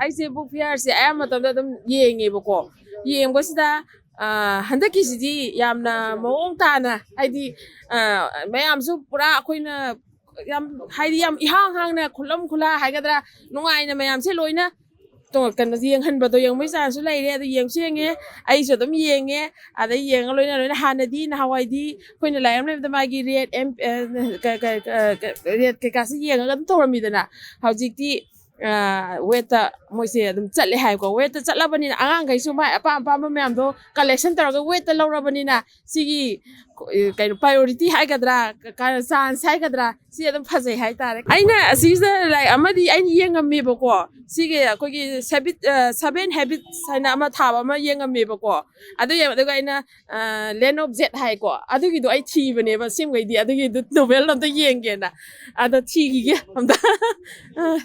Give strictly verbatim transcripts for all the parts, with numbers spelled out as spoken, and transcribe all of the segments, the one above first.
ꯑꯩꯁꯦ book fairꯁꯦ ꯑꯌꯥꯝꯕ ꯃꯇꯝꯗ ꯑꯗꯨꯝ ꯌꯦꯡꯉꯦꯕꯀꯣ꯫ ꯌꯦꯡꯕꯁꯤꯗ, ꯑ, ꯍꯟꯗꯛꯀꯤꯁꯤꯗꯤ ꯌꯥꯝꯅ ꯃꯑꯣꯡ ꯇꯥꯅ, ꯍꯥꯏꯗꯤ, ꯑ, ꯃꯌꯥꯝꯁꯨ ꯄꯨꯔꯥ ꯑꯩꯈꯣꯏꯅ ꯌꯥꯝ, ꯍꯥꯏꯗꯤ, ꯌꯥꯝ ꯏꯍꯥꯡ ꯍꯥꯡꯅ, ꯈꯨꯠꯂꯝ ꯈꯨꯠꯂꯥ ꯍꯥꯏꯒꯗ꯭ꯔꯥ, ꯅꯨꯡꯉꯥꯏꯅ ꯃꯌꯥꯝꯁꯦ ꯂꯣꯏꯅ ꯇꯣ-, ꯀꯩꯅꯣ, ꯌꯦꯡꯍꯟꯕꯗꯣ, ꯌꯦꯡꯕꯒꯤ ꯆꯥꯟꯁꯁꯨ ꯂꯩꯔꯦ꯫ ꯑꯗꯨ ꯌꯦꯡꯁꯨ ꯌꯦꯡꯉꯦ, ꯑꯩꯁꯨ ꯑꯗꯨꯝ ꯌꯦꯡꯉꯦ꯫ ꯑꯗꯩ ꯌꯦꯡꯉ ꯂꯣꯏꯅ ꯂꯣꯏꯅ, ꯍꯥꯟꯅꯗꯤ, ꯅꯍꯥꯟꯋꯥꯏꯗꯤ ꯑꯩꯈꯣꯏꯅ ꯂꯥꯏꯔꯤꯛ ꯑꯃ ꯂꯩꯕꯗ ꯃꯥꯒꯤ ꯔꯦꯠ, ꯑꯦꯝ-, ꯑ, ꯀ-, ꯀ-, ꯀ-, ꯀ-, ꯔꯦꯠ ꯀꯩꯀꯥꯁꯦ ꯌꯦꯡꯉꯒ ꯑꯗꯨꯝ ꯇꯧꯔꯝꯃꯤꯗꯅ꯫ ꯍꯧꯖꯤꯛꯇꯤ, ꯑ, ꯋꯦꯠꯇ ꯃꯣꯏꯁꯦ ꯑꯗꯨꯝ ꯆꯠꯂꯦ ꯍꯥꯏꯀꯣ꯫ ꯋꯦꯠꯇ ꯆꯠꯂꯕꯅꯤꯅ ꯑꯉꯥꯡꯈꯩꯁꯨ ꯃꯥꯏ ꯑꯄꯥꯝ ꯑꯄꯥꯝꯕ ꯃꯌꯥꯝꯗꯣ ꯀꯂꯦꯛꯁꯟ ꯇꯧꯔꯒ ꯋꯦꯠꯇ ꯂꯧꯔꯕꯅꯤꯅ, ꯁꯤꯒꯤ, ꯑ, ꯀꯩꯅꯣ, ꯄ꯭ꯔꯥꯏꯌꯣꯔꯤꯇꯤ ꯍꯥꯏꯒꯗ꯭ꯔꯥ, ꯀ-, ꯀ-, ꯆꯥꯟꯁ ꯍꯥꯏꯒꯗ꯭ꯔꯥ, ꯁꯤ ꯑꯗꯨꯝ ꯐꯖꯩ ꯍꯥꯏꯇꯥꯔꯦ꯫ ꯑꯩꯅ ꯑꯁꯤꯁꯤꯗ ꯂꯥꯏꯔꯤꯛ ꯑꯃꯗꯤ ꯑꯩꯅ ꯌꯦꯡꯉꯝꯃꯦꯕꯀꯣ, ꯁꯤꯒꯤ ꯑꯩꯈꯣꯏꯒꯤ ꯁꯦꯕꯤꯠ-, ꯑ, ꯁꯚꯦꯟ ꯍꯦꯕꯤꯠꯁ ꯍꯥꯏꯅ ꯑꯃ ꯊꯥꯕ ꯑꯃ ꯌꯦꯡꯉꯝꯃꯦꯕꯀꯣ꯫ ꯑꯗꯨ ꯌꯦꯡꯕꯗꯒ ꯑꯩꯅ, ꯑ, ꯂꯦꯟ ꯑꯣꯐ ꯖꯦꯠ ꯍꯥꯏꯀꯣ, ꯑꯗꯨꯒꯤꯗꯣ ꯑꯩ ꯊꯤꯕꯅꯦꯕ ꯑꯁꯦꯡꯕꯩꯗꯤ, ꯑꯗꯨꯒꯤꯗꯨ ꯅꯣꯕꯦꯜ ꯑꯝꯇ ꯌꯦꯡꯒꯦꯅ꯫ ꯑꯗꯣ ꯊꯤꯈꯤꯒꯦ ꯑꯝꯇ꯫ ꯑ,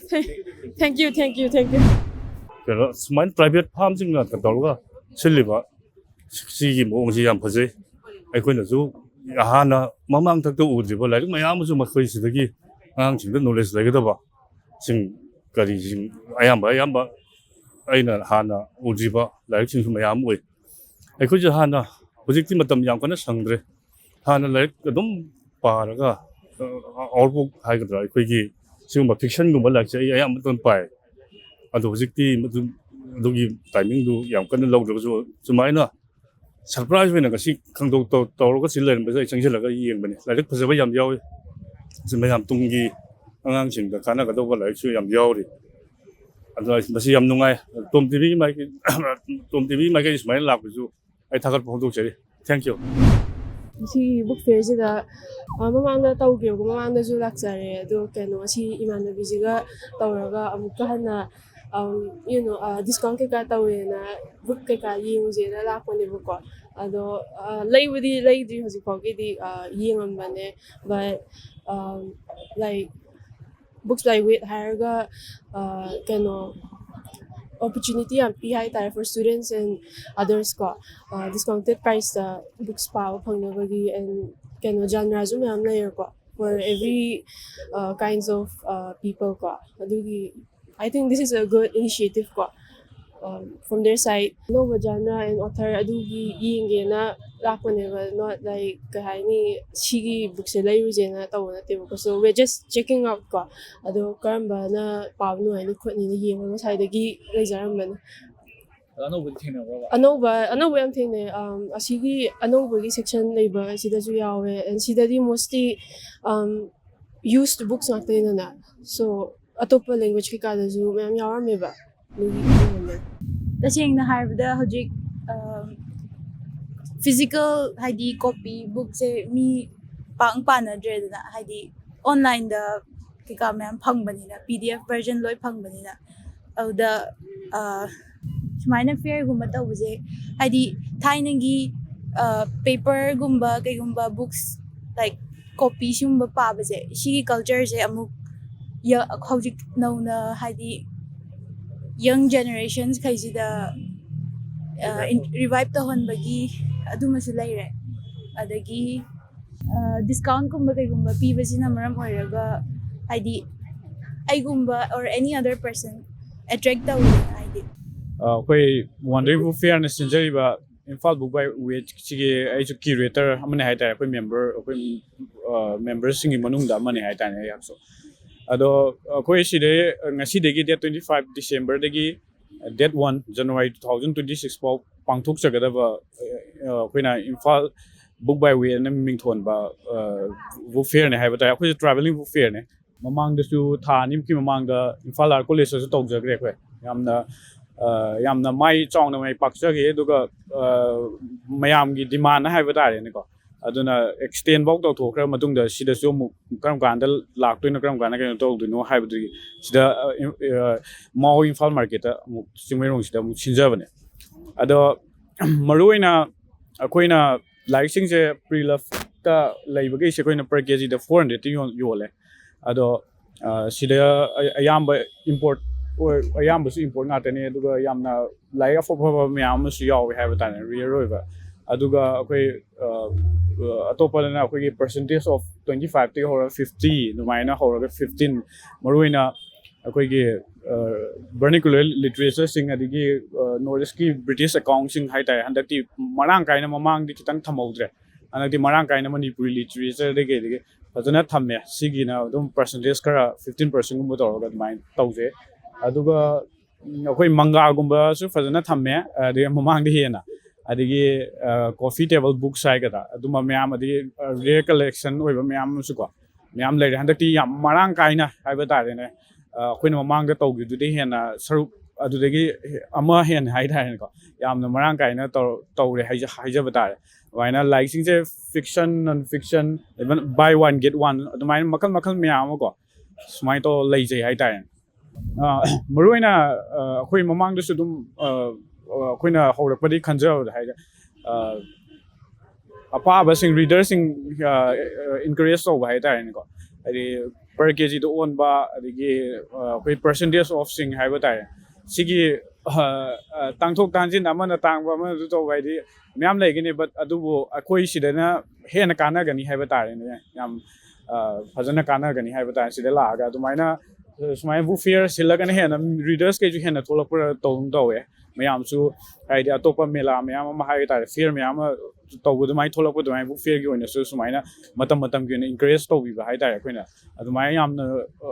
thank you, thank you, thank you꯫ ꯀꯩꯅꯣ, ꯁꯨꯃꯥꯏꯅ ꯄ꯭ꯔꯥꯏꯚꯦꯠ ꯐꯥꯔꯝꯁꯤꯡꯅ ꯇꯧꯔꯒ ꯁꯤꯜꯂꯤꯕ ꯁꯤꯒꯤ ꯃꯑꯣꯡꯁꯤ ꯌꯥꯝ ꯐꯖꯩ꯫ ꯑꯩꯈꯣꯏꯅꯁꯨ ꯍꯥꯟꯅ ꯃꯃꯥꯡ ꯊꯛꯇ ꯎꯗ꯭ꯔꯤꯕ ꯂꯥꯏꯔꯤꯛ ꯃꯌꯥꯝ ꯑꯃꯁꯨ ꯃꯈꯣꯏꯁꯤꯗꯒꯤ ꯑꯉꯥꯡꯁꯤꯡꯗ ꯅꯣꯂꯦꯖ ꯂꯩꯒꯗꯕ ꯁꯤꯡ, ꯀꯔꯤꯁꯤꯡ, ꯑꯌꯥꯝꯕ, ꯑꯌꯥꯝꯕ ꯑꯩꯅ ꯍꯥꯟꯅ ꯎꯗ꯭ꯔꯤꯕ ꯂꯥꯏꯔꯤꯛꯁꯤꯡꯁꯨ ꯃꯌꯥꯝ ꯑꯃ ꯎꯏ꯫ ꯑꯩꯈꯣꯏꯁꯨ ꯍꯥꯟꯅ, ꯍꯧꯖꯤꯛꯇꯤ ꯃꯇꯝ ꯌꯥꯝ ꯀꯟꯅ ꯁꯪꯗ꯭ꯔꯦ꯫ ꯍꯥꯟꯅ ꯂꯥꯏꯔꯤꯛ ꯑꯗꯨꯝ ꯄꯥꯔꯒ, ꯑ, ꯑꯥꯎꯠꯕꯨꯛ ꯍꯥꯏꯒꯗ꯭ꯔꯥ, ꯑꯩꯈꯣꯏꯒꯤ ꯁꯤꯒꯨꯝꯕ ꯐꯤꯛꯁꯟꯒꯨꯝꯕ ꯂꯥꯏꯔꯤꯛꯁꯦ ꯑꯩ ꯑꯌꯥꯝꯕ ꯃꯇꯝ ꯄꯥꯏ꯫ ꯑꯗꯣ ꯍꯧꯖꯤꯛꯇꯤ ꯃꯗꯨ, ꯑꯗꯨꯒꯤ ꯇꯥꯏꯃꯤꯡꯗꯨ ꯌꯥꯝ ꯀꯟꯅ ꯂꯧꯗ꯭ꯔꯒꯁꯨ, ꯁꯨꯃꯥꯏꯅ ꯁꯔꯄ꯭ꯔꯥꯏꯖ ꯑꯣꯏꯅ ꯉꯁꯤ ꯈꯪꯗꯣꯛ-, ꯇꯧ-, ꯇꯧꯔꯒ ꯁꯤ ꯂꯩꯔꯝꯕꯁꯦ ꯑꯩ ꯆꯪꯁꯤꯜꯂꯒ ꯌꯦꯡꯕꯅꯤ꯫ ꯂꯥꯏꯔꯤꯛ ꯐꯖꯕ ꯌꯥꯝ ꯌꯥꯎꯏ꯫ ꯁꯤ ꯃꯌꯥꯝ ꯇꯨꯡꯒꯤ ꯑꯉꯥꯡꯁꯤꯡꯗ ꯀꯥꯟꯅꯒꯗꯧꯕ ꯂꯥꯏꯔꯤꯛꯁꯨ ꯌꯥꯝ ꯌꯥꯎꯔꯤ꯫ ꯑꯗꯨꯅ ꯑꯩ ꯃꯁꯤ ꯌꯥꯝ ꯅꯨꯡꯉꯥꯏ꯫ ꯇꯣꯝ ꯇꯤꯚꯤꯒꯤ ꯃꯥꯏꯀꯩ-, ꯇꯣꯝ ꯇꯤꯚꯤꯒꯤ ꯃꯥꯏꯀꯩꯗ ꯁꯨꯃꯥꯏꯅ ꯂꯥꯛꯄꯁꯨ ꯑꯩ ꯊꯥꯒꯠꯄ ꯐꯣꯡꯗꯣꯛꯆꯔꯤ꯫ Thank you꯫ ꯁꯤ book fairꯁꯤꯗ, ꯑ, ꯃꯃꯥꯡꯗ ꯇꯧꯈ꯭ꯔꯦꯕꯀꯣ, ꯃꯃꯥꯡꯗꯁꯨ ꯂꯥꯛꯆꯔꯦ꯫ ꯑꯗꯣ ꯀꯩꯅꯣ, ꯁꯤ ꯏꯃꯥꯟꯅꯕꯤꯁꯤꯒ ꯇꯧꯔꯒ ꯑꯃꯨꯛꯀ ꯍꯟꯅ, ꯑꯝ, you know, ꯑ, discount ꯀꯩꯀꯥ ꯇꯧꯋꯦꯅ book ꯀꯩꯀꯥ ꯌꯦꯡꯉꯨꯁꯦꯅ ꯂꯥꯛꯄꯅꯦꯕꯀꯣ꯫ ꯑꯗꯣ, ꯑ, ꯂꯩꯕꯨꯗꯤ ꯂꯩꯗ꯭ꯔꯤ ꯍꯧꯖꯤꯛ ꯐꯥꯎꯒꯤꯗꯤ, ꯑ, ꯌꯦꯡꯉꯝꯕꯅꯦ꯫ But, ꯑꯝ, like, books like Wit ꯍꯥꯏꯔꯒ, ꯑ, ꯀꯩꯅꯣ, opportunity ꯌꯥꯝ ꯄꯤ ꯍꯥꯏꯇꯥꯔꯦ for students and others ꯀꯣ꯫ ꯑ, discounted priceꯇ books ꯄꯥꯕ ꯐꯪꯅꯕꯒꯤ, and ꯀꯩꯅꯣ, genreꯁꯨ ꯃꯌꯥꯝ ꯂꯩꯔꯦꯀꯣ, for every, ꯑ, kinds of, ꯑ, people ꯀꯣ꯫ ꯑꯗꯨꯒꯤ I think this is a good initiative ꯀꯣ, um, from their side. ꯑꯅꯧꯕ genre and author ꯑꯗꯨꯒꯤ ꯌꯦꯡꯒꯦꯅ ꯂꯥꯛꯄꯅꯦꯕ, not like ꯀꯩ ꯍꯥꯏꯅꯤ, ꯁꯤꯒꯤ bookꯁꯦ ꯂꯩꯔꯨꯁꯦꯅ ꯇꯧꯕ ꯅꯠꯇꯦꯕꯀꯣ, so we're just checking out ꯀꯣ, ꯑꯗꯣ ꯀꯔꯝꯕꯅ ꯄꯥꯕ ꯅꯨꯡꯉꯥꯏꯅꯤ ꯈꯣꯠꯅꯤꯅ ꯌꯦꯡꯉꯒ ꯉꯁꯥꯏꯗꯒꯤ ꯂꯩꯖꯔꯝꯕꯅꯦ꯫ ꯑꯅꯧꯕꯗꯤ ꯊꯦꯡꯅꯕ꯭ꯔꯕ? ꯑꯅꯧꯕ ꯑꯅꯧꯕ ꯌꯥꯝ ꯊꯦꯡꯅꯩ꯫ Um, ꯑꯁꯤꯒꯤ ꯑꯅꯧꯕꯒꯤ section ꯂꯩꯕ ꯑꯁꯤꯗꯁꯨ ꯌꯥꯎꯋꯦ, and ꯁꯤꯗꯗꯤ mostly, um, used books ꯉꯥꯛꯇꯅꯤꯗꯅ, so ꯑꯇꯣꯞꯄ language ꯀꯩꯀꯥꯗꯁꯨ ꯃꯌꯥꯝ ꯌꯥꯎꯔꯝꯃꯦꯕ, ꯑꯗꯨꯒꯤ ꯌꯦꯡꯉꯝꯕꯅꯦ꯫ ꯇꯁꯦꯡꯅ ꯍꯥꯏꯔꯕꯗ ꯍꯧꯖꯤꯛ physical ꯍꯥꯏꯗꯤ copy bookꯁꯦ ꯃꯤ ꯄꯥꯛ ꯄꯥꯅꯗ꯭ꯔꯦꯗꯅ, ꯍꯥꯏꯗꯤ onlineꯗ ꯀꯩꯀꯥ ꯃꯌꯥꯝ ꯐꯪꯕꯅꯤꯅ, P D F version ꯂꯣꯏ ꯐꯪꯕꯅꯤꯅ꯫ ꯑꯗꯨꯗ ꯁꯨꯃꯥꯏꯅ fairꯒꯨꯝꯕ ꯇꯧꯕꯁꯦ ꯍꯥꯏꯗꯤ ꯊꯥꯏꯅꯒꯤ paperꯒꯨꯝꯕ ꯀꯩꯒꯨꯝꯕ books like copy ꯁꯤꯒꯨꯝꯕ ꯄꯥꯕꯁꯦ, ꯁꯤꯒꯤ cultureꯁꯦ ꯑꯃꯨꯛ ꯍꯧꯖꯤꯛ ꯅꯧꯅ ꯍꯥꯏꯗꯤ young generationsꯈꯩꯁꯤꯗ revive ꯇꯧꯍꯟꯕꯒꯤ ꯑꯗꯨꯃꯁꯨ ꯂꯩꯔꯦ꯫ ꯑꯗꯒꯤ discountꯀꯨꯝꯕ ꯀꯩꯒꯨꯝꯕ ꯄꯤꯕꯁꯤꯅ ꯃꯔꯝ ꯑꯣꯏꯔꯒ ꯍꯥꯏꯗꯤ ꯑꯩꯒꯨꯝꯕ or any other person attract ꯇꯧꯋꯦ ꯍꯥꯏꯗꯤ꯫ ꯑꯩꯈꯣꯏ Wandering Book Fairꯅ ꯁꯤꯟꯖꯔꯤꯕ Imphal Book by Weight ꯁꯤꯒꯤ ꯑꯩꯁꯨ curator ꯑꯃꯅꯤ ꯍꯥꯏꯇꯥꯔꯦ꯫ ꯑꯩꯈꯣꯏ member ꯑꯩꯈꯣꯏ memberꯁꯤꯡꯒꯤ ꯃꯅꯨꯡꯗ ꯑꯃꯅꯤ ꯍꯥꯏꯇꯥꯔꯦ ꯑꯩꯍꯥꯛꯁꯨ꯫ ꯑꯗꯣ ꯑꯩꯈꯣꯏ ꯁꯤꯗꯩ ꯉꯁꯤꯗꯒꯤ date twenty five Decemberꯗꯒꯤ date one January two thousand twenty six ꯐꯥꯎ ꯄꯥꯡꯊꯣꯛꯆꯒꯗꯕ ꯑꯩꯈꯣꯏꯅ Imphal Book by Weight ꯑꯅ ꯃꯤꯡꯊꯣꯟꯕ book fairꯅꯦ ꯍꯥꯏꯕ ꯇꯥꯔꯦ꯫ ꯑꯩꯈꯣꯏꯁꯨ travelling book fairꯅꯦ꯫ ꯃꯃꯥꯡꯗꯁꯨ ꯊꯥ ꯑꯅꯤꯃꯨꯛꯀꯤ ꯃꯃꯥꯡꯗ Imphal R College ꯇꯁꯨ ꯇꯧꯖꯈ꯭ꯔꯦ ꯑꯩꯈꯣꯏ꯫ ꯌꯥꯝꯅ ꯌꯥꯝꯅ ꯃꯥꯏ ꯆꯥꯎꯅ ꯃꯥꯏ ꯄꯥꯛꯆꯈꯤ꯫ ꯑꯗꯨꯒ ꯃꯌꯥꯝꯒꯤ demand ꯍꯥꯏꯕ ꯇꯥꯔꯦꯅꯦꯀꯣ, ꯑꯗꯨꯅ extend ꯐꯥꯎ ꯇꯧꯊꯣꯛꯈ꯭ꯔ ꯃꯇꯨꯡꯗ ꯁꯤꯗꯁꯨ ꯑꯃꯨꯛ ꯀꯔꯝ ꯀꯥꯟꯗ ꯂꯥꯛꯇꯣꯏꯅꯣ, ꯀꯔꯝ ꯀꯥꯟꯗ ꯀꯩꯅꯣ ꯇꯧꯗꯣꯏꯅꯣ ꯍꯥꯏꯕꯗꯨꯒꯤ ꯁꯤꯗ ꯃꯥꯎ ꯏꯝꯐꯥꯜ ꯃꯥꯔꯀꯦꯠꯇ ꯑꯃꯨꯛ ꯆꯤꯡꯃꯩꯔꯣꯡꯁꯤꯗ ꯑꯃꯨꯛ ꯁꯤꯟꯖꯕꯅꯦ꯫ ꯑꯗꯣ ꯃꯔꯨꯑꯣꯏꯅ ꯑꯩꯈꯣꯏꯅ ꯂꯥꯏꯔꯤꯛꯁꯤꯡꯁꯦ pre-loved ꯂꯩꯕꯈꯩꯁꯦ ꯑꯩꯈꯣꯏꯅ per kg ꯗ four hundred ꯇ ꯌꯣꯜꯂꯦ꯫ ꯑꯗꯣ ꯁꯤꯗ ꯑꯌꯥꯝꯕ import ꯑꯣꯏ, ꯑꯌꯥꯝꯕꯁꯨ import ꯉꯥꯛꯇꯅꯤ꯫ ꯑꯗꯨꯒ ꯌꯥꯝꯅ ꯂꯥꯏꯔꯤꯛ ꯑꯐ ꯑꯐꯕ ꯃꯌꯥꯝ ꯑꯃꯁꯨ ꯌꯥꯎꯋꯦ ꯍꯥꯏꯕ ꯇꯥꯔꯦ, rare ꯑꯣꯏꯕ꯫ ꯑꯗꯨꯒ ꯑꯩꯈꯣꯏ ꯑꯇꯣꯞꯄꯗꯅ ꯑꯩꯈꯣꯏꯒꯤ percentage of twenty five ꯇꯒꯤ ꯍꯧꯔꯒ fifty ꯑꯗꯨꯃꯥꯏꯅ ꯍꯧꯔꯒ fifteen, ꯃꯔꯨꯑꯣꯏꯅ ꯑꯩꯈꯣꯏꯒꯤ ꯕꯔꯅꯤꯀꯨꯂꯔ ꯂꯤꯇꯔꯦꯆꯔꯁꯤꯡ, ꯑꯗꯒꯤ ꯅꯣꯔꯠ ꯏꯁꯀꯤ ꯕ꯭ꯔꯤꯇꯤꯁ ꯑꯦꯀꯥꯎꯟꯁꯤꯡ ꯍꯥꯏꯇꯥꯔꯦ, ꯍꯟꯗꯛꯇꯤ ꯃꯔꯥꯡ ꯀꯥꯏꯅ, ꯃꯃꯥꯡꯗꯤ ꯈꯤꯇꯪ ꯊꯝꯍꯧꯗ꯭ꯔꯦ, ꯍꯟꯗꯛꯇꯤ ꯃꯔꯥꯡ ꯀꯥꯏꯅ ꯃꯅꯤꯄꯨꯔꯤ ꯂꯤꯇꯔꯦꯆꯔꯗꯒꯤ ꯑꯗꯒꯤ ꯐꯖꯅ ꯊꯝꯃꯦ꯫ ꯁꯤꯒꯤꯅ ꯑꯗꯨꯝ ꯄꯥꯔꯁꯦꯟꯇꯦꯖ ꯈꯔ, ꯐꯤꯐꯇꯤꯟ ꯄꯥꯔꯁꯦꯟꯒꯨꯝꯕ ꯇꯧꯔꯒ ꯑꯗꯨꯃꯥꯏꯅ ꯇꯧꯖꯩ꯫ ꯑꯗꯨꯒ ꯎꯝ, ꯑꯩꯈꯣꯏ ꯃꯪꯒꯥꯒꯨꯝꯕꯁꯨ ꯐꯖꯅ ꯊꯝꯃꯦ, ꯑꯗꯒꯤ ꯃꯃꯥꯡꯗ ꯍꯦꯟꯅ, ꯑꯗꯒꯤ ꯀꯣꯐꯤ ꯇꯦꯕꯜ ꯕꯨꯛꯁ ꯍꯥꯏꯒꯗ꯭ꯔꯥ, ꯑꯗꯨꯝꯕ ꯃꯌꯥꯝ, ꯑꯗꯒꯤ ꯔꯦꯌꯔ ꯀꯂꯦꯛꯁꯟ ꯑꯣꯏꯕ ꯃꯌꯥꯝ ꯑꯃꯁꯨꯀꯣ, ꯃꯌꯥꯝ ꯂꯩꯔꯦ꯫ ꯍꯟꯗꯛꯇꯤ ꯌꯥꯝ ꯃꯔꯥꯡ ꯀꯥꯏꯅ ꯍꯥꯏꯕ ꯇꯥꯔꯦꯅꯦ, ꯑ, ꯑꯩꯈꯣꯏꯅ ꯃꯃꯥꯡꯗ ꯇꯧꯈꯤꯕꯗꯨꯗꯩ ꯍꯦꯟꯅ ꯁꯔꯨꯛ, ꯑꯗꯨꯗꯒꯤ ꯑꯃ ꯍꯦꯟꯅ ꯍꯥꯏ ꯇꯥꯔꯦꯅꯦꯀꯣ, ꯌꯥꯝꯅ ꯃꯔꯥꯡ ꯀꯥꯏꯅ ꯇꯧ-, ꯇꯧꯔꯦ ꯍꯥꯏꯖ-, ꯍꯥꯏꯖꯕ ꯇꯥꯔꯦ꯫ ꯑꯗꯨꯃꯥꯏꯅ ꯂꯥꯏꯔꯤꯛꯁꯤꯡꯁꯦ fiction, non fiction, even buy one get one, ꯑꯗꯨꯃꯥꯏꯅ ꯃꯈꯜ ꯃꯈꯜ ꯃꯌꯥꯝ ꯑꯃꯀꯣ, ꯁꯨꯃꯥꯏꯅ ꯇꯧꯔ ꯂꯩꯖꯩ ꯍꯥꯏꯇꯥꯔꯦ꯫ ꯑ, ꯃꯔꯨꯑꯣꯏꯅ, ꯑ, ꯑꯩꯈꯣꯏ ꯃꯃꯥꯡꯗꯁꯨ ꯑꯗꯨꯝ, ꯑ, ꯑ, ꯑꯩꯈꯣꯏꯅ ꯍꯧꯔꯛꯄꯗꯒꯤ ꯈꯟꯖꯕꯗ ꯍꯥꯏꯗꯤ, ꯑ, ꯑꯄꯥꯕꯁꯤꯡ, ꯔꯤꯗꯔꯁꯤꯡ, ꯑ, ꯑ, ꯏꯟꯀꯔꯦꯖ ꯇꯧꯕ ꯍꯥꯏꯇꯥꯔꯦꯅꯦꯀꯣ꯫ ꯍꯥꯏꯗꯤ per ꯀꯦ ꯖꯤꯗ ꯑꯣꯟꯕ, ꯑꯗꯒꯤ, ꯑ, ꯑꯩꯈꯣꯏ percentage of ꯁꯤꯡ ꯍꯥꯏꯕ ꯇꯥꯔꯦ꯫ ꯁꯤꯒꯤ, ꯑ, ꯑ, ꯇꯥꯡꯊꯣꯛ ꯇꯥꯡꯁꯤꯟ, ꯑꯃꯅ ꯇꯥꯡꯕ, ꯑꯃꯅꯁꯨ ꯇꯧꯕ ꯍꯥꯏꯗꯤ ꯃꯌꯥꯝ ꯂꯩꯒꯅꯤ, but ꯑꯗꯨꯕꯨ ꯑꯩꯈꯣꯏ ꯁꯤꯗꯅ ꯍꯦꯟꯅ ꯀꯥꯟꯅꯒꯅꯤ ꯍꯥꯏꯕ ꯇꯥꯔꯦꯅꯦ꯫ ꯌꯥꯝ, ꯑ, ꯐꯖꯅ ꯀꯥꯟꯅꯒꯅꯤ ꯍꯥꯏꯕ ꯇꯥꯔꯦ ꯁꯤꯗ ꯂꯥꯛꯑꯒ꯫ ꯑꯗꯨꯃꯥꯏꯅ, ꯑ, ꯁꯨꯃꯥꯏꯅ ꯕꯨꯛ ꯐꯤꯌꯔ ꯁꯤꯜꯂꯒꯅ ꯍꯦꯟꯅ ꯔꯤꯗꯔꯁꯈꯩꯁꯨ ꯍꯦꯟꯅ ꯊꯣꯛꯂꯛꯄ ꯇꯧ-, ꯇꯧꯋꯦ꯫ ꯃꯌꯥꯝꯁꯨ ꯍꯥꯏꯗꯤ ꯑꯇꯣꯞꯄ ꯃꯦꯂꯥ ꯃꯌꯥꯝ ꯑꯃ ꯍꯥꯏꯕ ꯇꯥꯔꯦ, ꯐꯤꯌꯔ ꯃꯌꯥꯝ ꯑꯃ ꯇꯧꯕ ꯑꯗꯨꯃꯥꯏꯅ ꯊꯣꯛꯂꯛꯄ ꯑꯗꯨꯃꯥꯏꯅ ꯕꯨꯛ ꯐꯤꯌꯔꯒꯤ ꯑꯣꯏꯅꯁꯨ ꯁꯨꯃꯥꯏꯅ ꯃꯇꯝ ꯃꯇꯝꯒꯤ ꯑꯣꯏꯅ ꯏꯟꯀꯔꯦꯖ ꯇꯧꯕꯤꯕ ꯍꯥꯏ ꯇꯥꯔꯦ ꯑꯩꯈꯣꯏꯅ꯫ ꯑꯗꯨꯃꯥꯏꯅ ꯌꯥꯝꯅ, ꯑ,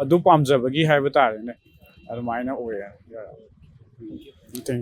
ꯑꯗꯨ ꯄꯥꯝꯖꯕꯒꯤ ꯍꯥꯏꯕ ꯇꯥꯔꯦꯅꯦ, ꯑꯗꯨꯃꯥꯏꯅ ꯑꯣꯏꯌꯦ꯫ Thank you.